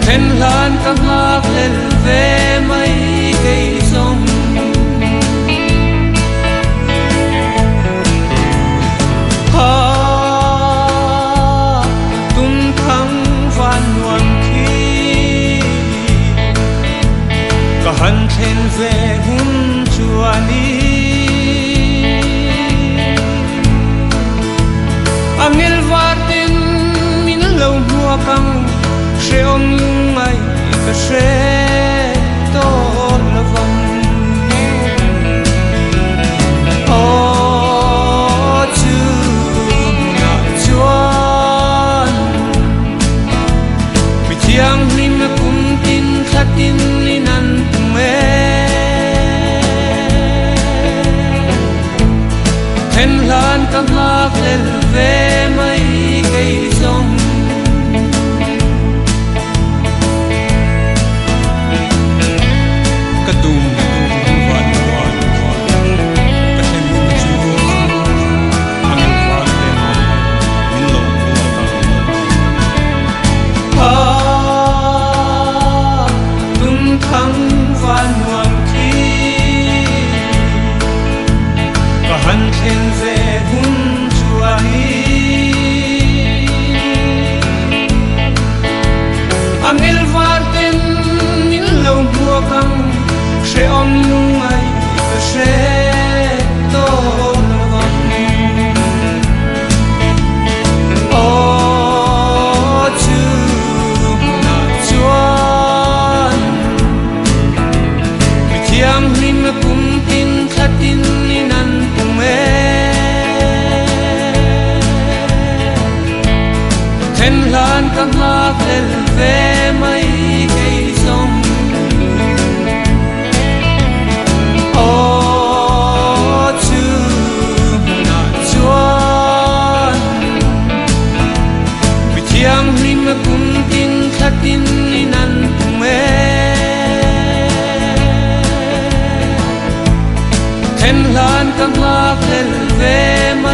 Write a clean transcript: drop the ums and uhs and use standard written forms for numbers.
Then hlan ka nghak hlel ve mai kei zawng. Ha tum thang van nuam khi ka han thlen ve hun chuan i Angel var ten min lo hmuak ang hrehawm ngai ka hre tawh lovang. Aw chu hmunah chuan mi thianghlim kum tin thla tin in an pung e. Then hlan ka nghak hlel ve mai kei zawng. Ka tum van nuam ka thlen hun chu angel var ten min lo hmuak ang. A tum thang van nuam khi ka han thlen ve hun chuan i Angel var ten min lo hmuak ang hrehawm ngai ka hre tawh lo ang. Aw chu hmunah chuan mi thianghlim kum tin thla tin in an pung e. Then hlan ka nghak hlel ve mai kei zawng. Aw chu hmunah chuan mi thianghlim kum tin thla tin in an pung e. Then hlan ka nghak hlel ve mai.